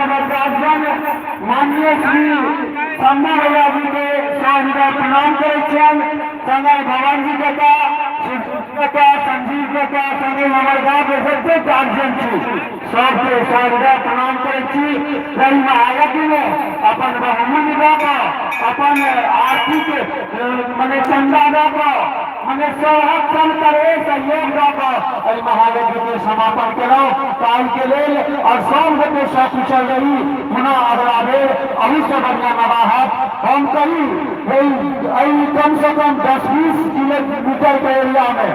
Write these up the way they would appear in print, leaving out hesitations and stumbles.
सबक गार्जियन माननीय श्री शंभू भैया जी के सहृदय प्रणाम करै छियनि। संगे भवन जी काका, काका संजीव काका, संगे हमर गाँव के जतेक गार्जियन छी सबके सहृदय प्रणाम करै छी। एहि महायज्ञ में अपन बहुमूल्य दऽ कऽ, अपन आर्थिक मने चंदा दऽ कऽ, मने सबहक सन करे सहयोग दऽ कऽ एहि महायज्ञ के समापन केलहुँ, ताहिके लेल और सब गोटे सकुशल रही। पुनः अगला बेर अहूसँ बढ़िआँ नवाह हैत। हम कही एहि कम से कम 10-20 किलोमीटर के एरिया में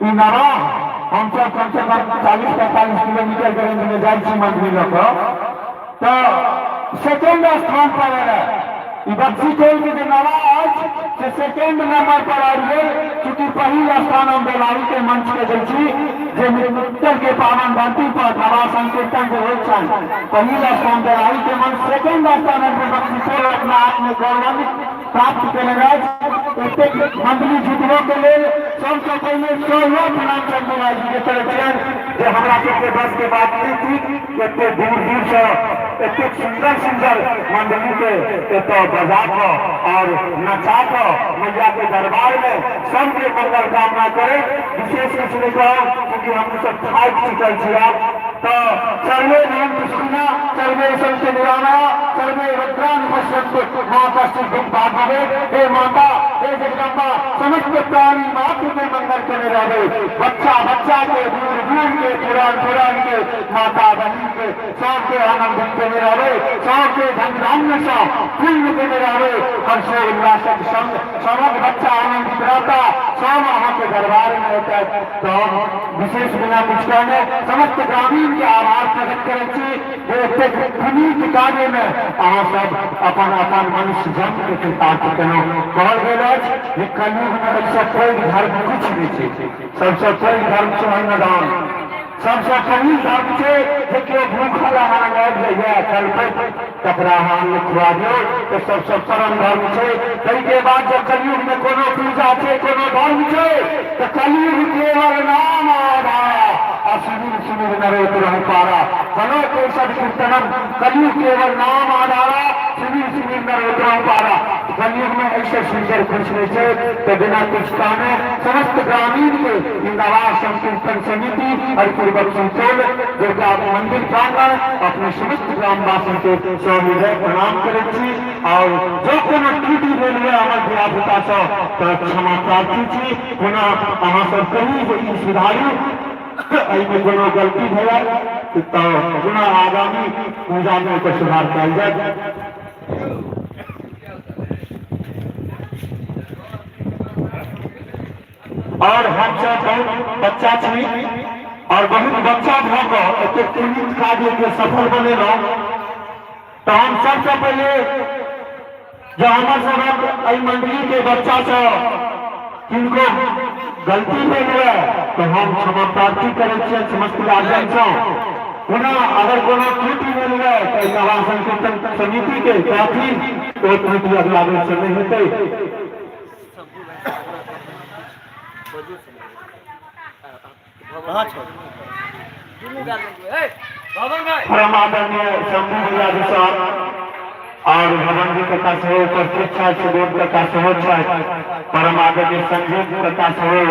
ई नवाह, हमसब कम से कम 40-45 किलोमीटर के रेंज में जाइ छी मंडली लऽ कऽ, तऽ सेकेंड स्थान पर एलै ई बक्सी टोल के जे नवाह अछि से सेकेंड नंबर पर आबि गेल। चूँकि पहिल स्थान हम बेलाही के मंच के दै छी, जे मित्र के पावन धरती पर नवाह संकीर्तन जे होइत छनि, पहिल स्थान बेलाही के मंच, सेकेंड स्थान आबि बक्सी टोल अपना आप में गौरवान्वित प्राप्त केने अछि। एतेक मंडली जुटबो के लेल सबसँ पहिने सौ प्रणाम चंदू भाई जी के करै छियनि, जे हमरा सबके बस के बात नहि थी एते दूर दूर से एतेक सुंदर सुंदर मंडली के एतऽ बजा कऽ और नचा कऽ मैया के दरबार में सबके मंगल कामना करे। विशेष किछु नहि कहब, क्योंकि हम सब थाकि चुकल छी आब। तऽ सर्वे भवन्तु सुखिनः, सर्वे सन्तु निरामयाः, सर्वे भद्राणि पश्यन्तु, मा कश्चित् दुःख भाग् भवेत्। हे माता, हे जगदम्बा, समस्त प्राणी मात्र के मंगल केने रहबै। बच्चा बच्चा के, बूढ़ बूढ़ के, पुरान पुरान के, माता बहिन के, सबके आनंदित केने रहबै, सबके धन धान्य सँ पूर्ण केने रहबै। हर्षोल्लासक संग सबक बच्चा आनंदित रहता, सब अहाँके दरबार में एतै। तऽ हम विशेष बिना किछु कहने समस्त ग्रामीण के आभार प्रकट करै छी जे एतेक पुनीत कार्य में अहाँ सब अपन अपन मनुष्य जन्म के कृतार्थ केलहुँ। कहल गेल अछि जे कलयुग में एहिसँ पैघ धर्म किछु नहि छै। सबसँ पैघ धर्म छै अन्नदान। सबसँ पहिल धर्म छै जे केओ भूखल अहाँ लग आबि जाइए कलपैत, तकरा अहाँ अन्न खुआ दियौ, तऽ सबसँ परम धर्म छै। ताहिके बाद जब कलयुगमे कोनो पूजा छै, कोनो धर्म छै, तऽ कलयुग केवल नाम आधारा आ सुनिल सुनिल नरोत रहु पारा। बनो केशव कीर्तनम। कलयुग केवल नाम आधारा, सुनिल सुनिल नरोत रहु पारा। कलयुग में ऐसे सुंदर कुछ नहीं छै। तो बिना कुछ कहने समस्त ग्रामीण के नवाह संकीर्तन समिति हरिपुर बक्सी टोल दुर्गा मंदिर प्रांगण अपने समस्त ग्रामवासी के सहृदय प्रणाम करै छी। और जो कोनो त्रुटि भेल हुए हमर धियापुता सँ तऽ क्षमा प्रार्थी छी। पुनः अहाँ सब कही जे ई सुधारू, एहिमे कोनो गलती भेल तऽ पुनः आगामी पूजा में ओकर सुधार कयल जायत। और हम सब बहुत बच्चा छी और बहुत बच्चा भऽ कऽ एतेक पुनीत कार्य के सफल बनेलहुँ। तऽ हम सबसँ पहिले जे हमर सबक एहि मंडली के बच्चा सँ किनको गलती भेल हुए तऽ हम क्षमा प्रार्थी करै छियनि समस्त गार्जियन सँ। पुनः अगर कोनो त्रुटि भेल हुए तऽ नवा संकीर्तन समिति के कहथिन, ओ त्रुटि अगला बेर से नहि हेतै। परम आदरणीय शंभू भैया जी साहब और भवन जी कका सेहो उपस्थित छथि, सुबोध कका सेहो छथि, परम आदरणीय संजीव कका सेहो,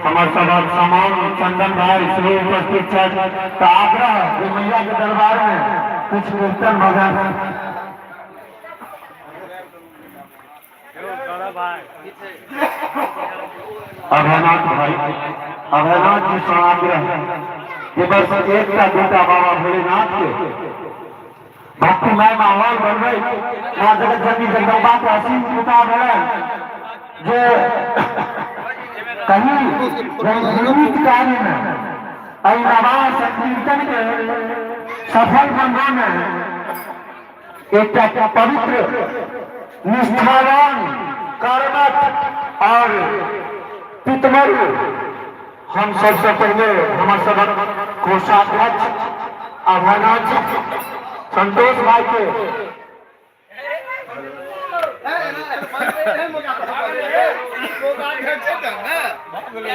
हमर सभक समान चंदन भाई सेहो उपस्थित छथि। तऽ आग्रह जे मैया के दरबार में किछु कीर्तन भजन। अभयनाथ भाई, अभयनाथ जी से आग्रह जे बस एकटा दूटा बाबा भोलेनाथ के भक्तिमय माहौल बनबै। माँ जगत जननी जगदम्बा के असीम कृपा भेलनि जे कहीं पुनीत कार्य में एहि नवाह संकीर्तन के सफल बनबै में एकटा पवित्र, निष्ठावान, कर्मठ और पितमर, हम सबसे पहले हमर सबक कोषाध्यक्ष अभयनाथ संतोष भाई के